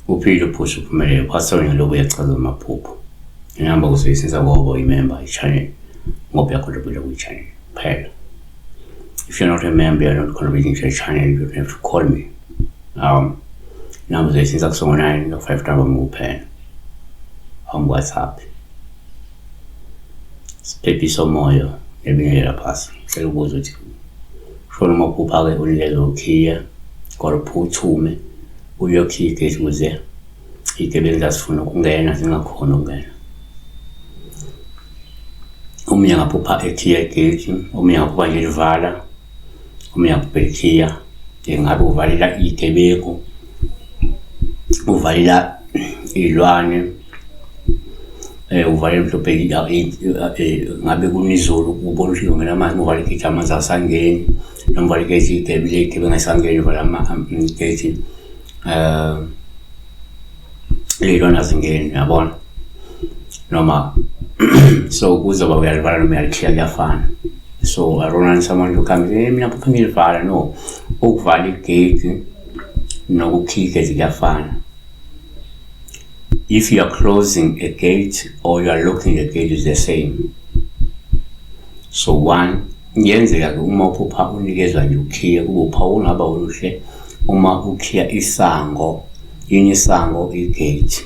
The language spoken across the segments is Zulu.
Uphile uphusha uphumelele Pastor lobu uyachaza amaphupho. Inamba kuzoyisenza ngoba uyimember i-channel ngoba uyacontribute kwi-channel phela. If you're not a member, you're not contributing to the channel, you don't have to call me. Inamba uzoyisenza kusongo 9 no 5 number kuphela. On WhatsApp. Siphephiso moyo nebingelela phasi. Ngicela ukubuza ukuthi shona umaphupha-ke unikezwe ukhiye kodwa uphuthume uyokhiya igesi ukuze iy'gebengu zazifuna ukungena zingakhoni ukungena. Omunye angaphupha ekhiya igeti, omunye angaphupha nje livala, omunye angaphupha elikhiya. Ngabe uvalela iy'gebengu, uvalela iy'lwane, uvalela mhlawumbe ngabe kuna izulu ubona ukuthi lizongena amanzi, uma uvala igeti amanzi awasangeni, noma uvala igeti iy'gebengu ay'sangeni, uvala igeti ley'lwane azingeni, uyabona? Noma so kuzoba uyalivala noma uyalikhiya kuyafana. So I don't want someone to come say, mina phupha ngilivala. No, ukuvala igate nokukhiya igate kuyafana. If you are closing a gate or you are locking the gate is the same. So one, kuyenzeka-ke uma uphupha unikezwa nje ukhiye kube uphawu ungaba oluhle uma ukhiya isango, yini isango? I-gate.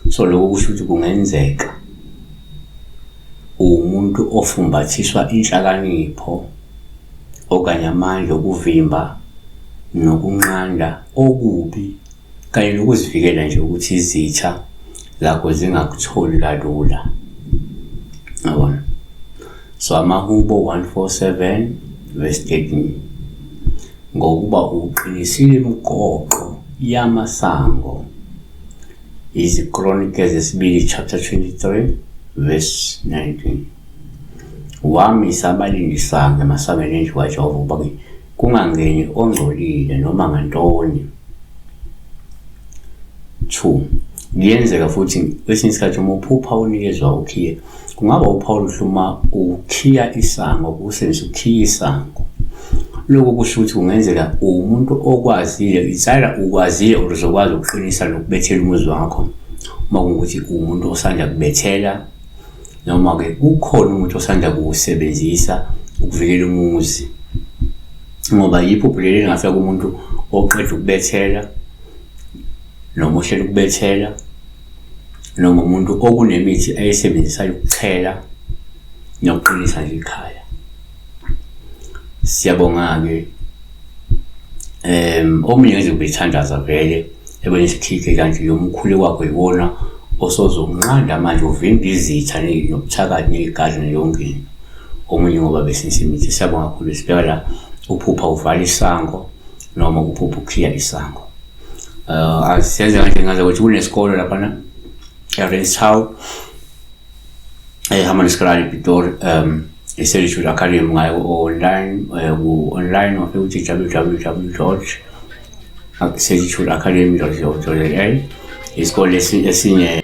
So lokho kusho ukuthi kungenzeka uwumuntu ofumbathiswa inhlakanipho okanye amandla okuvimba nokunqanda okubi kanye nokuzivikela nje ukuthi izitha zakho zingakutholi kalula. Yabona? So amaHubo 147 verse 13 ngokuba uqinisile imigoqo yamasango. IziKronike zesibili chapter 23 verse 19. Wamisa abalindisango emasangweni endlu kaJehova ukuba kungangeni ongcolile noma ngantoni. 2 kuyenzeka futhi kwesinye isikhathi uma uphupha unikezwa ukhiye kungaba uphawu oluhle uma ukhiya isango usebenzisa ukhiya isango. Lokhu kusho ukuthi kungenzeka uwumuntu okwazile, it's either ukwazile or uzokwazi ukuqinisa nokubethela umuzi wakho uma kungukuthi uwumuntu osanda kubethela noma-ke kukhona umuntu osanda kuwusebenzisa ukuvikela umuzi, ngoba yiphupho leli lingafika kumuntu oqeda ukubethela noma ohlela ukubethela noma umuntu okunemithi ayisebenzisayo ukuchela nokuqinisa nje ikhaya. Siyabonga-ke omunye ngeze ubethandaza vele ebona isikhikhe kanti lo mkhulu wakho yiwona osozonqanda manje uvimba izitha nobuthakathi ney'gadla neyonke into. Omunye ngoba besinisa imithi. Siyabonga kakhulu. Sibheka la uphupha uvala isango noma uphupha ukhiya isango. Asiyenze kanje ngaze ukuthi kunesikolo laphana eRenstown eHammanskraal ePitori, iSolitude Academy ngayo online, ku-online ungafika uthi www.solitudeacademy.co.za. Isikole esinye